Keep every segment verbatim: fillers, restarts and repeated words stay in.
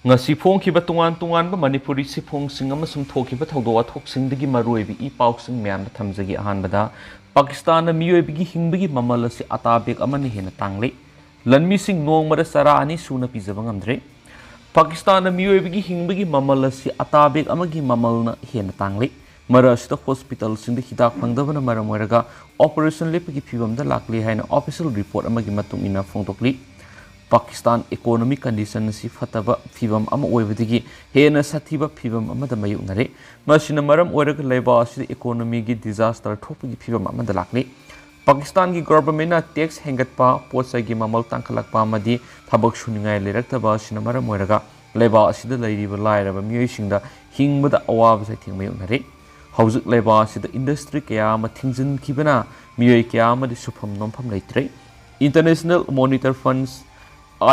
ꯉꯁꯤ ꯐꯣꯡꯈꯤꯕ ꯇꯣꯉꯥꯟ ꯇꯣꯉꯥꯟꯕ ꯃꯅꯤꯄꯨꯔꯤ ꯁꯤꯐꯣꯡꯁꯤꯡ ꯑꯃꯁꯨꯡ ꯊꯣꯛꯈꯤꯕ ꯊꯧꯗꯣꯛ ꯋꯥꯊꯣꯛꯁꯤꯡꯗꯒꯤ ꯃꯔꯨꯑꯣꯏꯕ ꯏ ꯄꯥꯎꯁꯤꯡ ꯃꯌꯥꯝꯗ ꯊꯝꯖꯒꯦ꯫ ꯑꯍꯥꯟꯕꯗ, ꯄꯥꯀꯤꯁꯇꯥꯟꯅ ꯃꯤꯑꯣꯏꯕꯒꯤ ꯍꯤꯡꯕꯒꯤ ꯃꯃꯜ ꯑꯁꯤ ꯑꯇꯥ ꯕꯦꯒ ꯑꯃꯅ ꯍꯦꯟꯅ ꯇꯥꯡꯂꯤ꯫ ꯂꯟꯃꯤꯁꯤꯡ ꯅꯣꯡꯃꯗ ꯆꯔꯥ ꯑꯅꯤ ꯁꯨꯅ ꯄꯤꯖꯕ ꯉꯝꯗ꯭ꯔꯦ꯫ ꯄꯥꯀꯤꯁꯇꯥꯟꯅ ꯃꯤꯑꯣꯏꯕꯒꯤ ꯍꯤꯡꯕꯒꯤ ꯃꯃꯜ ꯑꯁꯤ ꯑꯇꯥ ꯕꯦꯒ ꯑꯃꯒꯤ ꯃꯃꯜꯅ ꯍꯦꯟꯅ ꯇꯥꯡꯂꯤ꯫ ꯃꯔꯛ ꯑꯁꯤꯗ ꯍꯣꯁꯄꯤꯇꯥꯜꯁꯤꯡꯗ ꯍꯤꯗꯥꯛ ꯐꯪꯗꯕꯅ ꯃꯔꯝ ꯑꯣꯏꯔꯒ ꯑꯣꯄꯔꯦꯁꯟ ꯂꯦꯞꯄꯒꯤ ꯐꯤꯕꯝꯗ ꯂꯥꯛꯂꯤ ꯍꯥꯏꯅ ꯑꯣꯐꯤꯁꯤꯌꯦꯜ ꯔꯤꯄꯣꯔꯠ ꯑꯃꯒꯤ ꯃꯇꯨꯡ ꯏꯟꯅ ꯐꯣꯡꯗꯣꯛꯂꯤ꯫ ꯄꯥꯀꯤꯁꯇꯥꯟ ꯏꯀꯣꯅꯣꯃꯤꯛ ꯀꯟꯗꯤꯁꯟ ꯑꯁꯤ ꯐꯠꯇꯕ ꯐꯤꯕꯝ ꯑꯃ ꯑꯣꯏꯕꯗꯒꯤ ꯍꯦꯟꯅ ꯁꯥꯊꯤꯕ ꯐꯤꯕꯝ ꯑꯃꯗ ꯃꯥꯌꯣꯛꯅꯔꯦ꯫ ꯃꯁꯤꯅ ꯃꯔꯝ ꯑꯣꯏꯔꯒ ꯂꯩꯕꯥꯛ ꯑꯁꯤꯗ ꯏꯀꯣꯅꯣꯃꯤꯒꯤ ꯗꯤꯖꯥꯁꯇꯔ ꯊꯣꯛꯄꯒꯤ ꯐꯤꯕꯝ ꯑꯃꯗ ꯂꯥꯛꯂꯤ꯫ ꯄꯥꯀꯤꯁꯇꯥꯟꯒꯤ ꯒꯣꯚꯔꯟꯃꯦꯟꯠꯅ ꯇꯦꯛꯁ ꯍꯦꯟꯒꯠꯄ, ꯄꯣꯠ ꯆꯩꯒꯤ ꯃꯃꯜ ꯇꯥꯡꯈꯠꯂꯛꯄ ꯑꯃꯗꯤ ꯊꯕꯛ ꯁꯨꯅꯤꯡꯉꯥꯏ ꯂꯩꯔꯛꯇꯕ ꯑꯁꯤꯅ ꯃꯔꯝ ꯑꯣꯏꯔꯒ ꯂꯩꯕꯥꯛ ꯑꯁꯤꯗ ꯂꯩꯔꯤꯕ ꯂꯥꯏꯔꯕ ꯃꯤꯑꯣꯏꯁꯤꯡꯗ ꯍꯤꯡꯕꯗ ꯑꯋꯥꯕ ꯆꯩꯊꯦꯡ ꯃꯥꯌꯣꯛꯅꯔꯤ꯫ ꯍꯧꯖꯤꯛ ꯂꯩꯕꯥꯛ ꯑꯁꯤꯗ ꯏꯟꯗꯁꯇ꯭ꯔꯤ ꯀꯌꯥ ꯑꯃ ꯊꯤꯡꯖꯤꯟꯈꯤꯕꯅ ꯃꯤꯑꯣꯏ ꯀꯌꯥ ꯑꯃꯗꯤ ꯁꯨꯐꯝ ꯅꯣꯝꯐꯝ ꯂꯩꯇ꯭ꯔꯦ꯫ ꯏꯟꯇꯔꯅꯦꯁꯅꯦꯜ ꯃꯣꯅꯤꯇꯔ ꯐꯟꯁ,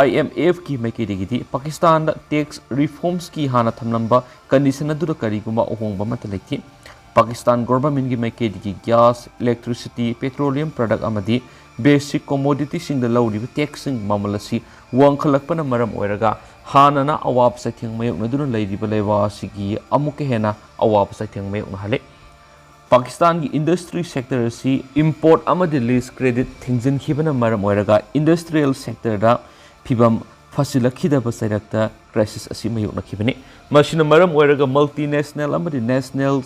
IMF ꯀꯤ ꯃꯥꯏꯀꯩꯗꯒꯤꯗꯤ ꯄꯥꯀꯤꯁꯇꯥꯟꯗ ꯇꯦꯛꯁ ꯔꯤꯐꯣꯔꯝꯁꯀꯤ ꯍꯥꯟꯅ ꯊꯝꯂꯝꯕ ꯀꯟꯗꯤꯁꯟ ꯑꯗꯨꯗ ꯀꯔꯤꯒꯨꯝꯕ ꯑꯍꯣꯡꯕ ꯑꯃꯠꯇ ꯂꯩꯇꯦ꯫ ꯄꯥꯀꯤꯁꯇꯥꯟ ꯒꯣꯚꯔꯟꯃꯦꯟꯠꯀꯤ ꯃꯥꯏꯀꯩꯗꯒꯤ ꯒ꯭ꯌꯥꯁ, ꯏꯂꯦꯛꯇ꯭ꯔꯤꯁꯤꯇꯤ, ꯄꯦꯇ꯭ꯔꯣꯂꯤꯌꯝ ꯄ꯭ꯔꯗꯛ ꯑꯃꯗꯤ ꯕꯦꯁꯤꯛ ꯀꯣꯃꯣꯗꯤꯇꯤꯁꯤꯡꯗ ꯂꯧꯔꯤꯕ ꯇꯦꯛꯁꯁꯤꯡ ꯃꯃꯜ ꯑꯁꯤ ꯋꯥꯡꯈꯠꯂꯛꯄꯅ ꯃꯔꯝ ꯑꯣꯏꯔꯒ ꯍꯥꯟꯅꯅ ꯑꯋꯥꯕ ꯆꯩꯊꯦꯡ ꯃꯥꯌꯣꯛꯅꯗꯨꯅ ꯂꯩꯔꯤꯕ ꯂꯩꯕꯥꯛ ꯑꯁꯤꯒꯤ ꯑꯃꯨꯛꯀ ꯍꯦꯟꯅ ꯑꯋꯥꯕ ꯆꯩꯊꯦꯡ ꯃꯥꯌꯣꯛꯅꯍꯜꯂꯦ꯫ ꯄꯥꯀꯤꯁꯇꯥꯟꯒꯤ ꯏꯟꯗꯁꯇ꯭ꯔꯤ ꯁꯦꯛꯇꯔ ꯑꯁꯤ ꯏꯝꯄꯣꯔꯠ ꯑꯃꯗꯤ ꯂꯤꯁ ꯀ꯭ꯔꯦꯗꯤꯠ ꯊꯤꯡꯖꯤꯟꯈꯤꯕꯅ ꯃꯔꯝ ꯑꯣꯏꯔꯒ ꯏꯟꯗꯁꯇ꯭ꯔꯤꯌꯦꯜ ꯁꯦꯛꯇꯔꯗ ꯐꯤꯕꯝ ꯐꯠꯁꯤꯜꯂꯛꯈꯤꯗꯕ ꯆꯩꯔꯛꯇ ꯀ꯭ꯔꯥꯏꯁꯤꯁ ꯑꯁꯤ ꯃꯥꯌꯣꯛꯅꯈꯤꯕꯅꯤ꯫ ꯃꯁꯤꯅ ꯃꯔꯝ ꯑꯣꯏꯔꯒ ꯃꯜꯇꯤꯅꯦꯁꯅꯦꯜ ꯑꯃꯗꯤ ꯅꯦꯁꯅꯦꯜ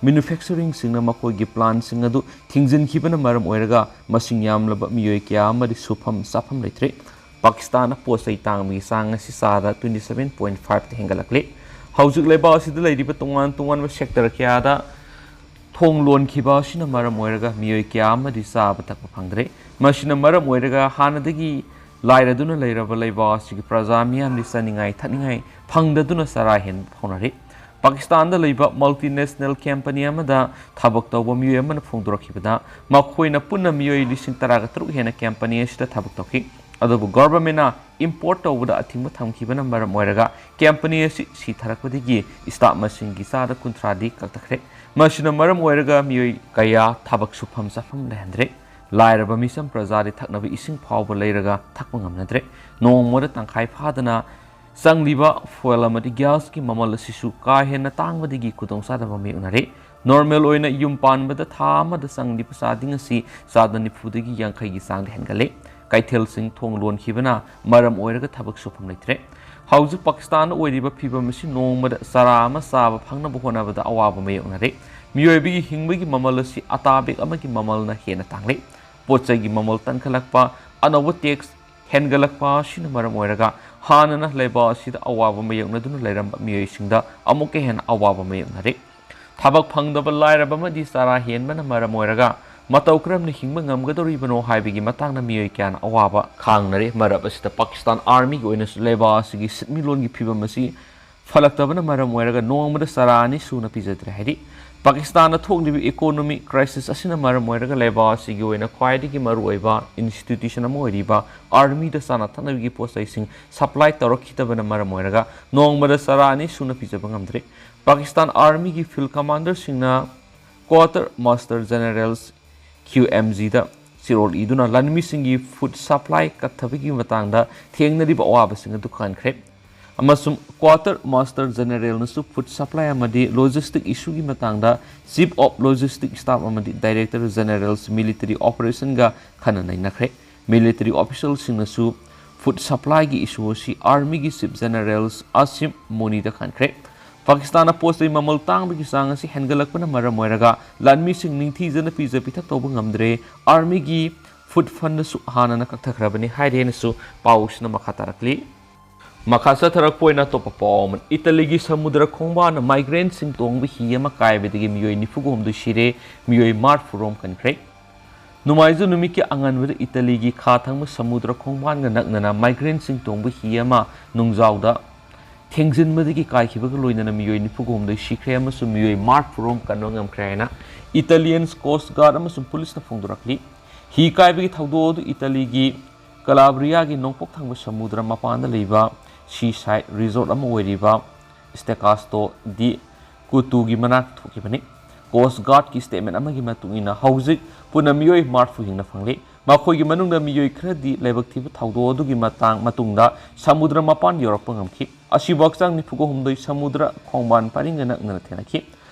ꯃꯦꯅꯨꯐꯦꯛꯆꯔꯤꯡꯁꯤꯡꯅ ꯃꯈꯣꯏꯒꯤ ꯄ꯭ꯂꯥꯟꯁꯤꯡ ꯑꯗꯨ ꯊꯤꯡꯖꯤꯟꯈꯤꯕꯅ ꯃꯔꯝ ꯑꯣꯏꯔꯒ ꯃꯁꯤꯡ ꯌꯥꯝꯂꯕ ꯃꯤꯑꯣꯏ ꯀꯌꯥ ꯑꯃꯗꯤ ꯁꯨꯐꯝ ꯆꯥꯐꯝ ꯂꯩꯇ꯭ꯔꯦ꯫ ꯄꯥꯀꯤꯁꯇꯥꯟꯗ ꯄꯣꯠ ꯆꯩ ꯇꯥꯡꯕꯒꯤ ꯆꯥꯡ ꯑꯁꯤ ꯆꯥꯗ twenty seven point five ꯇ ꯍꯦꯟꯒꯠꯂꯛꯂꯤ꯫ ꯍꯧꯖꯤꯛ ꯂꯩꯕꯥꯛ ꯑꯁꯤꯗ ꯂꯩꯔꯤꯕ ꯇꯣꯉꯥꯟ ꯇꯣꯉꯥꯟꯕ ꯁꯦꯛꯇꯔ ꯀꯌꯥꯗ ꯊꯣꯡ ꯂꯣꯟꯈꯤꯕ ꯑꯁꯤꯅ ꯃꯔꯝ ꯑꯣꯏꯔꯒ ꯃꯤꯑꯣꯏ ꯀꯌꯥ ꯑꯃꯗꯤ ꯆꯥꯕ ꯊꯛꯄ ꯐꯪꯗ꯭ꯔꯦ꯫ ꯃꯁꯤꯅ ꯃꯔꯝ ꯑꯣꯏꯔꯒ ꯍꯥꯟꯅꯗꯒꯤ ꯂꯥꯏꯔꯗꯨꯅ ꯂꯩꯔꯕ ꯂꯩꯕꯥꯛ ꯑꯁꯤꯒꯤ ꯄ꯭ꯔꯖꯥ ꯃꯤꯌꯥꯝꯗꯤ ꯆꯥꯅꯤꯡꯉꯥꯏ ꯊꯛꯅꯤꯡꯉꯥꯏ ꯐꯪꯗꯗꯨꯅ ꯆꯔꯥ ꯍꯦꯟꯕ ꯐꯥꯎꯅꯔꯤ꯫ ꯄꯥꯀꯤꯁꯇꯥꯟꯗ ꯂꯩꯕ ꯃꯜꯇꯤꯅꯦꯁꯅꯦꯜ ꯀꯝꯄꯅꯤ ꯑꯃꯗ ꯊꯕꯛ ꯇꯧꯕ ꯃꯤꯑꯣꯏ ꯑꯃꯅ ꯐꯣꯡꯗꯣꯔꯛꯈꯤꯕꯗ ꯃꯈꯣꯏꯅ ꯄꯨꯟꯅ ꯃꯤꯑꯣꯏ ꯂꯤꯁꯤꯡ ꯇꯔꯥꯒ ꯇꯔꯨꯛ ꯍꯦꯟꯅ ꯀꯝꯄꯅꯤ ꯑꯁꯤꯗ ꯊꯕꯛ ꯇꯧꯈꯤ꯫ ꯑꯗꯨꯕꯨ ꯒꯣꯚꯔꯟꯃꯦꯟꯠꯅ ꯏꯝꯄꯣꯔꯠ ꯇꯧꯕꯗ ꯑꯊꯤꯡꯕ ꯊꯝꯈꯤꯕꯅ ꯃꯔꯝ ꯑꯣꯏꯔꯒ ꯀꯝꯄꯅꯤ ꯑꯁꯤ ꯁꯤꯊꯔꯛꯄꯗꯒꯤ ꯁ꯭ꯇꯥꯐ ꯃꯁꯤꯡꯒꯤ ꯆꯥꯗ ꯀꯨꯟꯊ꯭ꯔꯥꯗꯤ ꯀꯛꯊꯈ꯭ꯔꯦ꯫ ꯃꯁꯤꯅ ꯃꯔꯝ ꯑꯣꯏꯔꯒ ꯃꯤꯑꯣꯏ ꯀꯌꯥ ꯊꯕꯛ ꯁꯨꯐꯝ ꯆꯥꯐꯝ ꯂꯩꯍꯟꯗ꯭ꯔꯦ꯫ ꯂꯥꯏꯔꯕ ꯃꯤꯆꯝ ꯄ꯭ꯔꯖꯥꯗꯤ ꯊꯛꯅꯕ ꯏꯁꯤꯡ ꯐꯥꯎꯕ ꯂꯩꯔꯒ ꯊꯛꯄ ꯉꯝꯅꯗ꯭ꯔꯦ꯫ ꯅꯣꯡꯃꯗ ꯇꯪꯈꯥꯏ ꯐꯥꯗꯅ ꯆꯪꯂꯤꯕ ꯐꯨꯑꯦꯜ ꯑꯃꯗꯤ ꯒ꯭ꯌꯥꯁꯀꯤ ꯃꯃꯜ ꯑꯁꯤꯁꯨ ꯀꯥ ꯍꯦꯟꯅ ꯇꯥꯡꯕꯗꯒꯤ ꯈꯨꯗꯣꯡꯆꯥꯗꯕ ꯃꯥꯌꯣꯛꯅꯔꯦ꯫ ꯅꯣꯔꯃꯦꯜ ꯑꯣꯏꯅ ꯌꯨꯝ ꯄꯥꯟꯕꯗ ꯊꯥ ꯑꯃꯗ ꯆꯪꯂꯤꯕ ꯆꯥꯗꯤꯡ ꯑꯁꯤ ꯆꯥꯗ ꯅꯤꯐꯨꯗꯒꯤ ꯌꯥꯡꯈꯩꯒꯤ ꯆꯥꯡꯗ ꯍꯦꯟꯒꯠꯂꯦ꯫ ꯀꯩꯊꯦꯜꯁꯤꯡ ꯊꯣꯡ ꯂꯣꯟꯈꯤꯕꯅ ꯃꯔꯝ ꯑꯣꯏꯔꯒ ꯊꯕꯛ ꯁꯨꯐꯝ ꯂꯩꯇ꯭ꯔꯦ꯫ ꯍꯧꯖꯤꯛ ꯄꯥꯀꯤꯁꯇꯥꯟꯗ ꯑꯣꯏꯔꯤꯕ ꯐꯤꯕꯝ ꯑꯁꯤ ꯅꯣꯡꯃꯗ ꯆꯔꯥ ꯑꯃ ꯆꯥꯕ ꯐꯪꯅꯕ ꯍꯣꯠꯅꯕꯗ ꯑꯋꯥꯕ ꯃꯥꯌꯣꯛꯅꯔꯦ꯫ ꯃꯤꯑꯣꯏꯕꯒꯤ ꯍꯤꯡꯕꯒꯤ ꯃꯃꯜ ꯑꯁꯤ ꯑꯇꯥ ꯕꯦꯒ ꯑꯃꯒꯤ ꯃꯃꯜꯅ ꯍꯦꯟꯅ ꯇꯥꯡꯂꯦ꯫ ꯄꯣꯠ ꯆꯩꯒꯤ ꯃꯃꯜ ꯇꯥꯡꯈꯠꯂꯛꯄ, ꯑꯅꯧꯕ ꯇꯦꯛꯁ ꯍꯦꯟꯒꯠꯂꯛꯄ ꯑꯁꯤꯅ ꯃꯔꯝ ꯑꯣꯏꯔꯒ ꯍꯥꯟꯅꯅ ꯂꯩꯕꯥꯛ ꯑꯁꯤꯗ ꯑꯋꯥꯕ ꯃꯥꯌꯣꯛꯅꯗꯨꯅ ꯂꯩꯔꯝꯕ ꯃꯤꯑꯣꯏꯁꯤꯡꯗ ꯑꯃꯨꯛꯀ ꯍꯦꯟꯅ ꯑꯋꯥꯕ ꯃꯥꯌꯣꯛꯅꯔꯦ꯫ ꯊꯕꯛ ꯐꯪꯗꯕ, ꯂꯥꯏꯔꯕ ꯑꯃꯗꯤ ꯆꯔꯥ ꯍꯦꯟꯕꯅ ꯃꯔꯝ ꯑꯣꯏꯔꯒ ꯃꯇꯧ ꯀꯔꯝꯅ ꯍꯤꯡꯕ ꯉꯝꯒꯗꯧꯔꯤꯕꯅꯣ ꯍꯥꯏꯕꯒꯤ ꯃꯇꯥꯡꯗ ꯃꯤꯑꯣꯏ ꯀꯌꯥꯅ ꯑꯋꯥꯕ ꯈꯥꯡꯅꯔꯤ꯫ ꯃꯔꯛ ꯑꯁꯤꯗ ꯄꯥꯀꯤꯁꯇꯥꯟ ꯑꯥꯔꯃꯤꯒꯤ ꯑꯣꯏꯅꯁꯨ ꯂꯩꯕꯥꯛ ꯑꯁꯤꯒꯤ ꯁꯤꯟꯃꯤꯠꯂꯣꯟꯒꯤ ꯐꯤꯕꯝ ꯑꯁꯤ ꯐꯠꯂꯛꯇꯕꯅ ꯃꯔꯝ ꯑꯣꯏꯔꯒ ꯅꯣꯡꯃꯗ ꯆꯔꯥ ꯑꯅꯤ ꯁꯨꯅ ꯄꯤꯖꯗ꯭ꯔꯦ ꯍꯥꯏꯔꯤ꯫ ꯄꯥꯀꯤꯁꯇꯥꯟꯗ ꯊꯣꯛꯂꯤꯕ ꯏꯀꯣꯅꯣꯃꯤ ꯀ꯭ꯔꯥꯏꯁꯤꯁ ꯑꯁꯤꯅ ꯃꯔꯝ ꯑꯣꯏꯔꯒ ꯂꯩꯕꯥꯛ ꯑꯁꯤꯒꯤ ꯑꯣꯏꯅ ꯈ꯭ꯋꯥꯏꯗꯒꯤ ꯃꯔꯨꯑꯣꯏꯕ ꯏꯟꯁꯇꯤꯇ꯭ꯌꯨꯁꯟ ꯑꯃ ꯑꯣꯏꯔꯤꯕ ꯑꯥꯔꯃꯤꯗ ꯆꯥꯅ ꯊꯛꯅꯕꯒꯤ ꯄꯣꯠ ꯆꯩꯁꯤꯡ ꯁꯄ꯭ꯂꯥꯏ ꯇꯧꯔꯛꯈꯤꯗꯕꯅ ꯃꯔꯝ ꯑꯣꯏꯔꯒ ꯅꯣꯡꯃꯗ ꯆꯔꯥ ꯑꯅꯤ ꯁꯨꯅ ꯄꯤꯖꯕ ꯉꯝꯗ꯭ꯔꯦ꯫ ꯄꯥꯀꯤꯁꯇꯥꯟ ꯑꯥꯔꯃꯤꯒꯤ ꯐꯤꯜꯗ ꯀꯃꯥꯟꯗꯔꯁꯤꯡꯅ ꯀ꯭ꯋꯥꯇꯔ ꯃꯥꯁꯇꯔ ꯖꯦꯅꯦꯔꯦꯜꯁ, ꯀ꯭ꯌꯨ ꯑꯦꯝ ꯖꯤꯗ ꯆꯦꯔꯣꯜ ꯏꯗꯨꯅ ꯂꯥꯟꯃꯤꯁꯤꯡꯒꯤ ꯐꯨꯗ ꯁꯄ꯭ꯂꯥꯏ ꯀꯛꯊꯕꯒꯤ ꯃꯇꯥꯡꯗ ꯊꯦꯡꯅꯔꯤꯕ ꯑꯋꯥꯕꯁꯤꯡ ꯑꯗꯨ ꯈꯪꯍꯟꯈ꯭ꯔꯦ꯫ ꯑꯃꯁꯨꯡ ꯀ꯭ꯋꯥꯇꯔ ꯃꯥꯁꯇꯔ ꯖꯦꯅꯦꯔꯦꯜꯅꯁꯨ ꯐꯨꯗ ꯁꯄ꯭ꯂꯥꯏ ꯑꯃꯗꯤ ꯂꯣꯖꯤꯁꯇꯤꯛ ꯏꯁꯨꯒꯤ ꯃꯇꯥꯡꯗ ꯆꯤꯐ ꯑꯣꯐ ꯂꯣꯖꯤꯁꯇꯤꯛ ꯁ꯭ꯇꯥꯐ ꯑꯃꯗꯤ ꯗꯥꯏꯔꯦꯛꯇꯔ ꯖꯦꯅꯦꯔꯦꯜꯁ ꯃꯤꯂꯤꯇꯔꯤ ꯑꯣꯄꯔꯦꯁꯟꯒ ꯈꯟꯅ ꯅꯩꯅꯈ꯭ꯔꯦ꯫ ꯃꯤꯂꯤꯇꯔꯤ ꯑꯣꯐꯤꯁꯤꯌꯦꯜꯁꯤꯡꯅꯁꯨ ꯐꯨꯗ ꯁꯄ꯭ꯂꯥꯏꯒꯤ ꯏꯁꯨ ꯑꯁꯤ ꯑꯥꯔꯃꯤꯒꯤ ꯆꯤꯐ ꯖꯦꯅꯦꯔꯦꯜꯁ ꯑꯁꯤꯝ ꯃꯨꯅꯤꯗ ꯈꯟꯈ꯭ꯔꯦ꯫ ꯄꯥꯀꯤꯁꯇꯥꯟꯅ ꯄꯣꯠ ꯆꯩ ꯃꯃꯜ ꯇꯥꯡꯕꯒꯤ ꯆꯥꯡ ꯑꯁꯤ ꯍꯦꯟꯒꯠꯂꯛꯄꯅ ꯃꯔꯝ ꯑꯣꯏꯔꯒ ꯂꯥꯟꯃꯤꯁꯤꯡ ꯅꯤꯡꯊꯤꯖꯅ ꯄꯤꯖ ꯄꯤꯊꯛ ꯇꯧꯕ ꯉꯝꯗ꯭ꯔꯦ꯫ ꯑꯥꯔꯃꯤꯒꯤ ꯐꯨꯗ ꯐꯟꯗꯁꯨ ꯍꯥꯟꯅꯅ ꯀꯛꯊꯈ꯭ꯔꯕꯅꯤ ꯍꯥꯏꯔꯤ ꯍꯥꯏꯅꯁꯨ ꯄꯥꯎꯁꯤꯅ ꯃꯈꯥ ꯇꯥꯔꯛꯂꯤ꯫ ꯃꯈꯥ ꯆꯠꯊꯔꯛꯄ ꯑꯣꯏꯅ ꯑꯇꯣꯞꯄ ꯄꯥꯎ ꯑꯃ, ꯏꯇꯥꯂꯤꯒꯤ ꯁꯃꯨꯗ꯭ꯔ ꯈꯣꯡꯕꯥꯟꯗ ꯃꯥꯏꯒ꯭ꯔꯦꯟꯁꯤꯡ ꯇꯣꯡꯕ ꯍꯤ ꯑꯃ ꯀꯥꯏꯕꯗꯒꯤ ꯃꯤꯑꯣꯏ ꯅꯤꯐꯨ ꯍꯨꯝꯗꯣꯏ ꯁꯤꯔꯦ, ꯃꯤꯑꯣꯏ ꯃꯔꯤꯐꯨ ꯔꯣꯝ ꯀꯟꯈ꯭ꯔꯦ꯫ ꯅꯣꯡꯃꯥꯏꯖꯤꯡ ꯅꯨꯃꯤꯠꯀꯤ ꯑꯉꯟꯕꯗ ꯏꯇꯥꯂꯤꯒꯤ ꯈꯥ ꯊꯪꯕ ꯁꯃꯨꯗ꯭ꯔ ꯈꯣꯡꯕꯥꯟꯒ ꯅꯛꯅꯅ ꯃꯥꯏꯒ꯭ꯔꯦꯟꯁꯤꯡ ꯇꯣꯡꯕ ꯍꯤ ꯑꯃ ꯅꯨꯡꯖꯥꯎꯗ ꯊꯦꯡꯖꯤꯟꯕꯗꯒꯤ ꯀꯥꯏꯈꯤꯕꯒ ꯂꯣꯏꯅꯅ ꯃꯤꯑꯣꯏ ꯅꯤꯐꯨ ꯍꯨꯝꯗꯣꯏ ꯁꯤꯈ꯭ꯔꯦ ꯑꯃꯁꯨꯡ ꯃꯤꯑꯣꯏ ꯃꯔꯤꯐꯨ ꯔꯣꯝ ꯀꯟꯕ ꯉꯝꯈ꯭ꯔꯦ ꯍꯥꯏꯅ ꯏꯇꯥꯂꯤꯌꯟ ꯀꯣꯁ꯭ꯠ ꯒꯥꯔꯗ ꯑꯃꯁꯨꯡ ꯄꯨꯂꯤꯁꯅ ꯐꯣꯡꯗꯣꯔꯛꯂꯤ꯫ ꯍꯤ ꯀꯥꯏꯕꯒꯤ ꯊꯧꯗꯣꯛ ꯑꯗꯨ ꯏꯇꯥꯂꯤꯒꯤ ꯀꯂꯥꯕ꯭ꯔꯤꯌꯥꯒꯤ ꯅꯣꯡꯄꯣꯛ ꯊꯪꯕ ꯁꯃꯨꯗ꯭ꯔ ꯃꯄꯥꯟꯗ ꯂꯩꯕ ꯁꯤ ꯁꯥꯏꯗ ꯔꯤꯖꯣꯔꯠ ꯑꯃ ꯑꯣꯏꯔꯤꯕ ꯁ꯭ꯇꯦꯀꯥꯁꯇꯣ ꯗꯤ ꯀꯨꯇꯨꯒꯤ ꯃꯅꯥꯛꯇ ꯊꯣꯛꯈꯤꯕꯅꯤ꯫ ꯀꯣꯁ ꯒꯥꯔꯗꯀꯤ ꯁ꯭ꯇꯦꯠꯃꯦꯟ ꯑꯃꯒꯤ ꯃꯇꯨꯡ ꯏꯟꯅ, ꯍꯧꯖꯤꯛ ꯄꯨꯟꯅ ꯃꯤꯑꯣꯏ ꯃꯔꯤꯐꯨ ꯍꯤꯡꯅ ꯐꯪꯂꯤ꯫ ꯃꯈꯣꯏꯒꯤ ꯃꯅꯨꯡꯗ ꯃꯤꯑꯣꯏ ꯈꯔꯗꯤ ꯂꯥꯏꯕꯛ ꯊꯤꯕ ꯊꯧꯗꯣꯛ ꯑꯗꯨꯒꯤ ꯃꯇꯥꯡ ꯃꯇꯨꯡꯗ ꯁꯃꯨꯗ꯭ꯔ ꯃꯄꯥꯟ ꯌꯧꯔꯛꯄ ꯉꯝꯈꯤ꯫ ꯑꯁꯤꯕ ꯍꯛꯆꯥꯡ ꯅꯤꯐꯨꯒ ꯍꯨꯝꯗꯣꯏ ꯁꯃꯨꯗ꯭ꯔ ꯈꯣꯡꯕꯥꯟ ꯄꯔꯤꯡꯒ ꯅꯛꯅꯅ ꯊꯦꯡꯅꯈꯤ꯫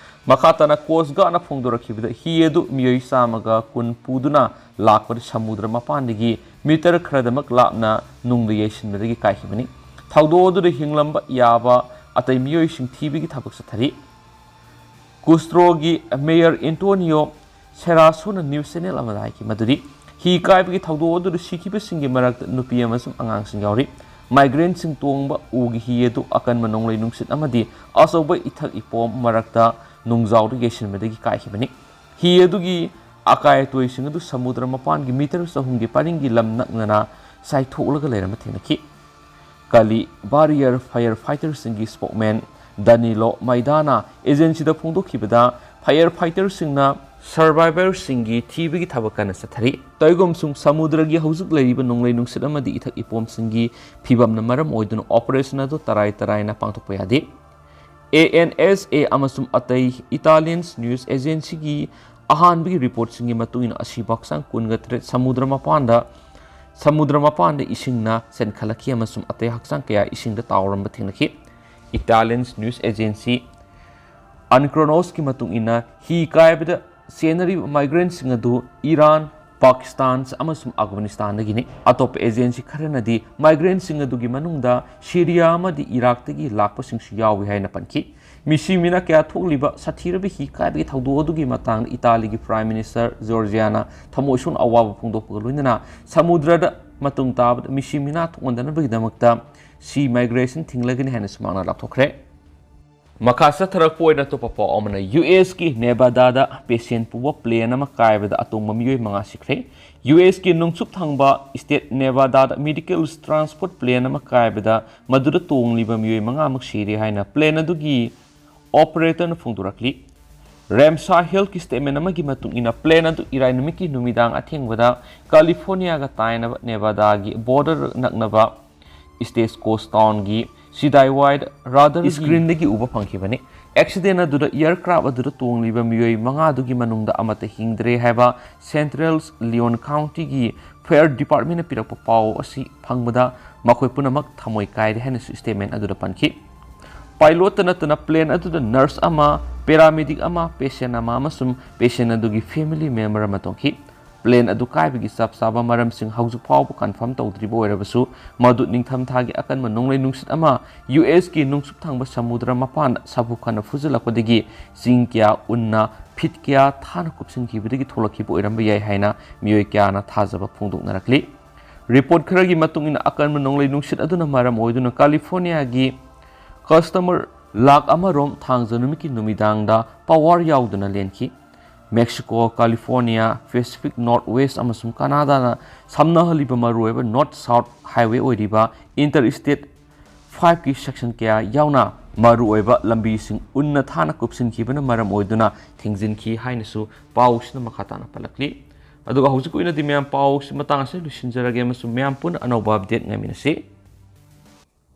ꯃꯈꯥ ꯇꯥꯅ ꯀꯣꯁ ꯒꯥꯔꯗꯅ ꯐꯣꯡꯗꯣꯔꯛꯈꯤꯕꯗ, ꯍꯤ ꯑꯗꯨ ꯃꯤꯑꯣꯏ ꯆꯥꯝꯃꯒ ꯀꯨꯟ ꯄꯨꯗꯨꯅ ꯂꯥꯛꯄꯗ ꯁꯃꯨꯗ꯭ꯔ ꯃꯄꯥꯟꯗꯒꯤ ꯃꯤꯇꯔ ꯈꯔꯗꯃꯛ ꯂꯥꯞꯅ ꯅꯨꯡꯗ ꯌꯩꯁꯤꯟꯕꯗꯒꯤ ꯀꯥꯏꯈꯤꯕꯅꯤ꯫ ꯊꯧꯗꯣꯛ ꯑꯗꯨꯗ ꯍꯤꯡꯂꯝꯕ ꯌꯥꯕ ꯑꯇꯩ ꯃꯤꯑꯣꯏꯁꯤꯡ ꯊꯤꯕꯒꯤ ꯊꯕꯛ ꯆꯠꯊꯔꯤ꯫ ꯀꯨꯁꯇ꯭ꯔꯣꯒꯤ ꯃꯦꯌꯔ ꯑꯦꯟꯇꯣꯅꯤꯌꯣ ꯁꯦꯔꯥꯁꯣꯅ ꯅ꯭ꯌꯨꯁ ꯆꯦꯅꯦꯜ ꯑꯃꯗ ꯍꯥꯏꯈꯤ ꯃꯗꯨꯗꯤ, ꯍꯤ ꯀꯥꯏꯕꯒꯤ ꯊꯧꯗꯣꯛ ꯑꯗꯨꯗ ꯁꯤꯈꯤꯕꯁꯤꯡꯒꯤ ꯃꯔꯛꯇ ꯅꯨꯄꯤ ꯑꯃꯁꯨꯡ ꯑꯉꯥꯡꯁꯤꯡ ꯌꯥꯎꯔꯤ꯫ ꯃꯥꯏꯒ꯭ꯔꯦꯟꯠꯁꯤꯡ ꯇꯣꯡꯕ ꯎꯒꯤ ꯍꯤ ꯑꯗꯨ ꯑꯀꯟꯕ ꯅꯣꯡꯂꯩ ꯅꯨꯡꯁꯤꯠ ꯑꯃꯗꯤ ꯑꯆꯧꯕ ꯏꯊꯛ ꯏꯄꯣꯝ ꯃꯔꯛꯇ ꯅꯣꯡꯖꯥꯎꯗ ꯌꯩꯁꯤꯟꯕꯗꯒꯤ ꯀꯥꯏꯈꯤꯕꯅꯤ꯫ ꯍꯤ ꯑꯗꯨꯒꯤ ꯑꯀꯥꯏ ꯑꯇꯣꯏꯁꯤꯡ ꯑꯗꯨ ꯁꯃꯨꯗ꯭ꯔ ꯃꯄꯥꯟꯒꯤ ꯃꯤꯇꯔ ꯆꯍꯨꯝꯒꯤ ꯄꯔꯤꯡꯒꯤ ꯂꯝ ꯅꯛꯅꯅ ꯆꯥꯏꯊꯣꯛꯂꯒ ꯂꯩꯔꯝꯕ ꯊꯦꯡꯅꯈꯤ꯫ ꯀꯂꯤ ꯕꯥꯔꯤꯌꯔ ꯐꯥꯌꯔ ꯐꯥꯏꯇꯔꯁꯤꯡꯒꯤ ꯁ꯭ꯄꯣꯛꯃꯦꯟ ꯗꯅꯤꯂꯣ ꯃꯩꯗꯥꯅ ꯑꯦꯖꯦꯟꯁꯤꯗ ꯐꯣꯡꯗꯣꯛꯈꯤꯕꯗ, ꯐꯥꯌꯔ ꯐꯥꯏꯇꯔꯁꯤꯡꯅ ꯁꯔꯚꯥꯏꯚꯔꯁꯤꯡꯒꯤ ꯊꯤꯕꯒꯤ ꯊꯕꯛ ꯀꯟꯅ ꯆꯠꯊꯔꯤ꯫ ꯇꯧꯏꯒꯨꯝꯁꯨꯡ ꯁꯃꯨꯗ꯭ꯔꯒꯤ ꯍꯧꯖꯤꯛ ꯂꯩꯔꯤꯕ ꯅꯣꯡꯂꯩ ꯅꯨꯡꯁꯤꯠ ꯑꯃꯗꯤ ꯏꯊꯛ ꯏꯄꯣꯝꯁꯤꯡꯒꯤ ꯐꯤꯕꯝꯅ ꯃꯔꯝ ꯑꯣꯏꯗꯨꯅ ꯑꯣꯄꯔꯦꯁꯟ ꯑꯗꯨ ꯇꯔꯥꯏ ꯇꯔꯥꯏꯅ ꯄꯥꯡꯊꯣꯛꯄ ꯌꯥꯗꯦ꯫ ꯑꯦ ꯑꯦꯟ ꯑꯦꯁ ꯑꯦ ꯑꯃꯁꯨꯡ ꯑꯇꯩ ꯏꯇꯥꯂꯤꯌꯟ ꯅ꯭ꯌꯨꯁ ꯑꯦꯖꯦꯟꯁꯤꯒꯤ ꯑꯍꯥꯟꯕꯒꯤ ꯔꯤꯄꯣꯔꯠꯁꯤꯡꯒꯤ ꯃꯇꯨꯡ ꯏꯟꯅ, ꯑꯁꯤꯕ ꯍꯛꯆꯥꯡ ꯀꯨꯟꯒ ꯇꯔꯦꯠ ꯁꯃꯨꯗ꯭ꯔ ꯃꯄꯥꯟꯗ, ꯁꯃꯨꯗ꯭ꯔ ꯃꯄꯥꯟꯗ ꯏꯁꯤꯡꯅ ꯆꯦꯟꯈꯠꯂꯛꯈꯤ ꯑꯃꯁꯨꯡ ꯑꯇꯩ ꯍꯛꯆꯥꯡ ꯀꯌꯥ ꯏꯁꯤꯡꯗ ꯇꯥꯎꯔꯝꯕ ꯊꯦꯡꯅꯈꯤ꯫ ꯏꯇꯥꯂꯤꯌꯟ ꯅ꯭ꯌꯨꯁ ꯑꯦꯖꯦꯟꯁꯤ ꯑꯟꯀ꯭ꯔꯣꯅꯣꯁꯀꯤ ꯃꯇꯨꯡ ꯏꯟꯅ, ꯍꯤ ꯀꯥꯏꯕꯗ ꯆꯦꯟꯅꯔꯤꯕ ꯃꯥꯏꯒ꯭ꯔꯦꯟꯠꯁꯤꯡ ꯑꯗꯨ ꯏꯔꯥꯟ, ꯄꯥꯀꯤꯁꯇꯥꯟ ꯑꯃꯁꯨꯡ ꯑꯐꯒꯥꯅꯤꯁꯇꯥꯟꯗꯒꯤꯅꯤ꯫ ꯑꯇꯣꯞꯄ ꯑꯦꯖꯦꯟꯁꯤ ꯈꯔꯅꯗꯤ ꯃꯥꯏꯒ꯭ꯔꯦꯟꯠꯁꯤꯡ ꯑꯗꯨꯒꯤ ꯃꯅꯨꯡꯗ ꯁꯤꯔꯤꯌꯥ ꯑꯃꯗꯤ ꯏꯔꯥꯛꯇꯒꯤ ꯂꯥꯛꯄꯁꯤꯡꯁꯨ ꯌꯥꯎꯏ ꯍꯥꯏꯅ ꯄꯟꯈꯤ꯫ ꯃꯤꯁꯤ ꯃꯤꯅꯥ ꯀꯌꯥ ꯊꯣꯛꯂꯤꯕ ꯁꯥꯊꯤꯔꯕ ꯍꯤ ꯀꯥꯏꯕꯒꯤ ꯊꯧꯗꯣꯛ ꯑꯗꯨꯒꯤ ꯃꯇꯥꯡꯗ ꯏꯇꯥꯂꯤꯒꯤ ꯄ꯭ꯔꯥꯏꯝ ꯃꯤꯅꯤꯁꯇꯔ ꯖꯣꯔꯖꯤꯌꯥꯅ ꯊꯃꯣꯏ ꯁꯣꯛꯅ ꯑꯋꯥꯕ ꯐꯣꯡꯗꯣꯛꯄꯒ ꯂꯣꯏꯅꯅ ꯁꯃꯨꯗ꯭ꯔꯗ ꯃꯇꯨꯡ ꯇꯥꯕꯗ ꯃꯤꯁꯤ ꯃꯤꯅꯥ ꯊꯣꯛꯍꯟꯗꯅꯕꯒꯤꯗꯃꯛꯇ ꯁꯤ ꯃꯥꯏꯒ꯭ꯔꯦꯁꯟ ꯊꯤꯡꯂꯒꯅꯤ ꯍꯥꯏꯅꯁꯨ ꯃꯍꯥꯛꯅ ꯂꯥꯎꯊꯣꯛꯈ꯭ꯔꯦ꯫ ꯃꯈꯥ ꯆꯠꯊꯔꯛꯄ ꯑꯣꯏꯅ ꯑꯇꯣꯞꯄ ꯄꯥꯎ ꯑꯃꯅ, ꯌꯨ ꯑꯦꯁꯀꯤ ꯅꯦꯕꯥꯗꯥꯗ ꯄꯦꯁꯦꯟ ꯄꯨꯕ ꯄ꯭ꯂꯦꯟ ꯑꯃ ꯀꯥꯏꯕꯗ ꯑꯇꯣꯡꯕ ꯃꯤꯑꯣꯏ ꯃꯉꯥ ꯁꯤꯈ꯭ꯔꯦ꯫ ꯌꯨ ꯑꯦꯁꯀꯤ ꯅꯣꯡꯆꯨꯞ ꯊꯪꯕ ꯁ꯭ꯇꯦꯠ ꯅꯦꯕꯥꯗꯥꯗ ꯃꯦꯗꯤꯀꯦꯜ ꯇ꯭ꯔꯥꯟꯁꯄꯣꯔꯠ ꯄ꯭ꯂꯦꯟ ꯑꯃ ꯀꯥꯏꯕꯗ ꯃꯗꯨꯗ ꯇꯣꯡꯂꯤꯕ ꯃꯤꯑꯣꯏ ꯃꯉꯥꯃꯛ ꯁꯤꯔꯦ ꯍꯥꯏꯅ ꯄ꯭ꯂꯦꯟ ꯑꯗꯨꯒꯤ ꯑꯣꯄꯔꯦꯇꯔꯅ ꯐꯣꯡꯗꯣꯔꯛꯂꯤ꯫ ꯔꯦꯝꯁꯥ ꯍꯦꯜꯊꯀꯤ ꯁ꯭ꯇꯦꯠꯃꯦꯟ ꯑꯃꯒꯤ ꯃꯇꯨꯡ ꯏꯟꯅ, ꯄ꯭ꯂꯦꯟ ꯑꯗꯨ ꯏꯔꯥꯏ ꯅꯨꯃꯤꯠꯀꯤ ꯅꯨꯃꯤꯗꯥꯡ ꯑꯊꯦꯡꯕꯗ ꯀꯥꯂꯤꯐꯣꯔꯅꯤꯌꯥꯒ ꯇꯥꯏꯅꯕ ꯅꯦꯕꯥꯗꯥꯒꯤ ꯕꯣꯔꯗꯔ ꯅꯛꯅꯕ ꯁ꯭ꯇꯦꯠ ꯀꯣꯁ ꯇꯥꯎꯟꯒꯤ ꯁꯤꯗꯥꯏꯋꯥꯏꯗ ꯔꯥꯗꯥꯔꯒꯤ ꯁ꯭ꯀ꯭ꯔꯤꯟꯗꯒꯤ ꯎꯕ ꯐꯪꯈꯤꯕꯅꯤ꯫ ꯑꯦꯛꯁꯤꯗꯦꯟ ꯑꯗꯨꯗ ꯑꯦꯌꯔꯀ꯭ꯔꯥꯐ ꯑꯗꯨꯗ ꯇꯣꯡꯂꯤꯕ ꯃꯤꯑꯣꯏ ꯃꯉꯥꯗꯨꯒꯤ ꯃꯅꯨꯡꯗ ꯑꯃꯠꯇ ꯍꯤꯡꯗ꯭ꯔꯦ ꯍꯥꯏꯕ ꯁꯦꯟꯇ꯭ꯔꯦꯜ ꯂꯤꯌꯣꯟ ꯀꯥꯎꯟꯇꯤꯒꯤ ꯐꯥꯌꯔ ꯗꯤꯄꯥꯔꯠꯃꯦꯟꯅ ꯄꯤꯔꯛꯄ ꯄꯥꯎ ꯑꯁꯤ ꯐꯪꯕꯗ ꯃꯈꯣꯏ ꯄꯨꯝꯅꯃꯛ ꯊꯃꯣꯏ ꯀꯥꯏꯔꯦ ꯍꯥꯏꯅꯁꯨ ꯁ꯭ꯇꯦꯠꯃꯦꯟ ꯑꯗꯨꯗ ꯄꯟꯈꯤ꯫ ꯄꯥꯏꯂꯣꯠꯇ ꯅꯠꯇꯅ ꯄ꯭ꯂꯦꯟ ꯑꯗꯨꯗ ꯅꯔꯁ ꯑꯃ, ꯄꯦꯔꯥꯃꯦꯗꯤꯛ ꯑꯃ, ꯄꯦꯁꯦꯟ ꯑꯃ ꯑꯃꯁꯨꯡ ꯄꯦꯁꯦꯟ ꯑꯗꯨꯒꯤ ꯐꯦꯃꯤꯂꯤ ꯃꯦꯝꯕꯔ ꯑꯃ ꯇꯣꯡꯈꯤ꯫ ꯄ꯭ꯂꯦꯟ ꯑꯗꯨ ꯀꯥꯏꯕꯒꯤ ꯆꯞ ꯆꯥꯕ ꯃꯔꯝꯁꯤꯡ ꯍꯧꯖꯤꯛ ꯐꯥꯎꯕ ꯀꯟꯐꯥꯔꯝ ꯇꯧꯗ꯭ꯔꯤꯕ ꯑꯣꯏꯔꯕꯁꯨ, ꯃꯗꯨ ꯅꯤꯡꯊꯝꯊꯥꯒꯤ ꯑꯀꯟꯕ ꯅꯣꯡꯂꯩ ꯅꯨꯡꯁꯤꯠ ꯑꯃ ꯌꯨ ꯑꯦꯁꯀꯤ ꯅꯣꯡꯆꯨꯞ ꯊꯪꯕ ꯁꯃꯨꯗ꯭ꯔ ꯃꯄꯥꯟꯗ ꯁꯥꯐꯨ ꯀꯟꯅ ꯐꯨꯖꯤꯜꯂꯛꯄꯗꯒꯤ ꯆꯤꯡ ꯀꯌꯥ ꯎꯟꯅ ꯐꯤꯠ ꯀꯌꯥ ꯊꯥꯅ ꯀꯨꯞꯁꯤꯟꯈꯤꯕꯗꯒꯤ ꯊꯣꯛꯂꯛꯈꯤꯕ ꯑꯣꯏꯔꯝꯕ ꯌꯥꯏ ꯍꯥꯏꯅ ꯃꯤꯑꯣꯏ ꯀꯌꯥꯅ ꯊꯥꯖꯕ ꯐꯣꯡꯗꯣꯛꯅꯔꯛꯂꯤ꯫ ꯔꯤꯄꯣꯔꯠ ꯈꯔꯒꯤ ꯃꯇꯨꯡ ꯏꯟꯅ, ꯑꯀꯟꯕ ꯅꯣꯡꯂꯩ ꯅꯨꯡꯁꯤꯠ ꯑꯗꯨꯅ ꯃꯔꯝ ꯑꯣꯏꯗꯨꯅ ꯀꯥꯂꯤꯐꯣꯔꯅꯤꯌꯥꯒꯤ ꯀꯁꯇꯃꯔ ꯂꯥꯈ ꯑꯃ ꯔꯣꯝ ꯊꯥꯡꯖ ꯅꯨꯃꯤꯠꯀꯤ ꯅꯨꯃꯤꯗꯥꯡꯗ ꯄꯥꯋꯔ ꯌꯥꯎꯗꯅ ꯂꯦꯟꯈꯤ꯫ Mexico, California, Pacific north west ꯑꯃꯁꯨꯡ ꯀꯅꯥꯗꯥꯅ ꯁꯝꯅꯍꯜꯂꯤꯕ ꯃꯔꯨꯑꯣꯏꯕ ꯅꯣꯔꯠ ꯁꯥꯎꯠ ꯍꯥꯏꯋꯦ ꯑꯣꯏꯔꯤꯕ ꯏꯟꯇꯔ ꯁ꯭ꯇꯦꯠ ꯐꯥꯏꯚꯀꯤ ꯁꯦꯛꯁꯟ ꯀꯌꯥ ꯌꯥꯎꯅ ꯃꯔꯨꯑꯣꯏꯕ ꯂꯝꯕꯤꯁꯤꯡ ꯎꯟꯅ ꯊꯥꯅ ꯀꯨꯞꯁꯤꯟꯈꯤꯕꯅ ꯃꯔꯝ ꯑꯣꯏꯗꯨꯅ ꯊꯤꯡꯖꯤꯟꯈꯤ ꯍꯥꯏꯅꯁꯨ ꯄꯥꯎꯁꯤꯅ ꯃꯈꯥ ꯇꯥꯅ ꯄꯜꯂꯛꯂꯤ꯫ ꯑꯗꯨꯒ ꯍꯧꯖꯤꯛꯀꯤ ꯑꯣꯏꯅꯗꯤ ꯃꯌꯥꯝ ꯄꯥꯎꯁꯤ ꯃꯇꯥꯡ ꯑꯁꯤꯗ ꯂꯣꯏꯁꯤꯟꯖꯔꯒꯦ ꯑꯃꯁꯨꯡ ꯃꯌꯥꯝ ꯄꯨꯟꯅ ꯑꯅꯧꯕ ꯑꯞꯗꯦꯠ ꯉꯥꯏꯃꯤꯟꯅꯁꯤ꯫